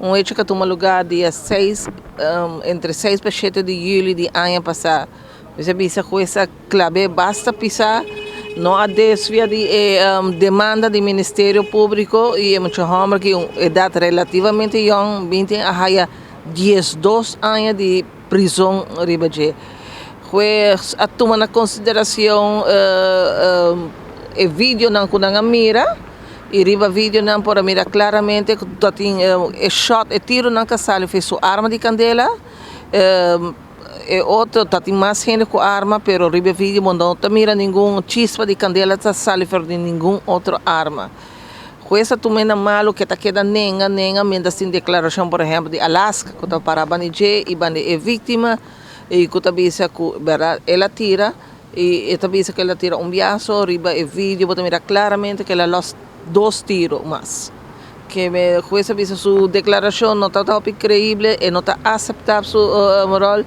Un hecho ku a tuma lugá dia 6, entre 6 pa 7 di yüli di aña pasá. Mester bisa ku esa klab'é basta pisá, no a desvia di e demanda di Ministerio Públiko i e mucha hòmber ki un edat relativamente yòn, binti, a haya 12 aña di prizon riba dje. Hues a tuma na konsiderashon e videonan ku nan a mira i riba videonan por a mira klaramente ku ta tin e shòt, e tironan ku a sali for su arma di kandela. E otro ta tin mas hende ku arma pero riba e video bo no ta mira ningun chispa di kandela ta sali for di ningun otro arma. Hues a tuma e na malu ke ta keda nenga nenga mientras tin deklarashon por ehempel di Alaska ku ta para banda dje i banda e víktima i ku ta bisa ku bèrdat el a tira i e ta bisa ku el a tira un biaso riba e video bo ta mira klaramente ku el a lòs dos tiro mas. Ke hues a bisa su deklarashon no ta hopi kreible e no ta aseptá su ròl.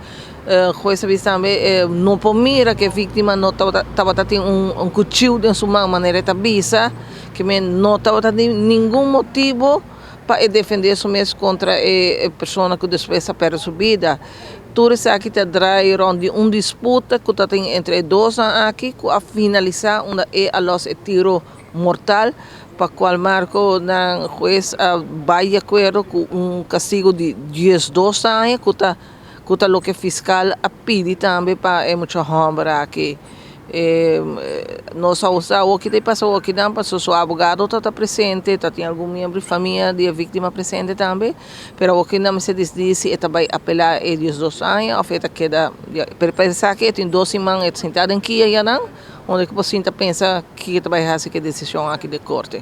Hues a bisa tambe no por mira ku e víktima no tabata tabata tin un kuchiu den su man manera e ta bisa ke men no tabata tin ningun motibu pa e defendé su mes kontra e persona ku despues a pèrdè su bida. Tur esaki ta drai rònt di un disputa ku ta tin entre e dosnan aki ku a finalisá unda e a lòs e tiro mortal pa cual marco nan hues a bay di acuerdo cu un castigo di 12 aña cu ta loke fiscal a pidi tambe pa e mucha homber aki. Nos a usa awoki ta pasa awoki nan pasobra su abogado ta presente, ta tin algun miembro di famia di e victima presente tambe, pero awoki nan mester disidi si e ta bay apela e 12 aña of e ta keda, pero pa esaki e tin 2 siman e ta sinta den kia ya nan, unda cu por sinta pensa kico ta bay haci cu e decision aki di corte.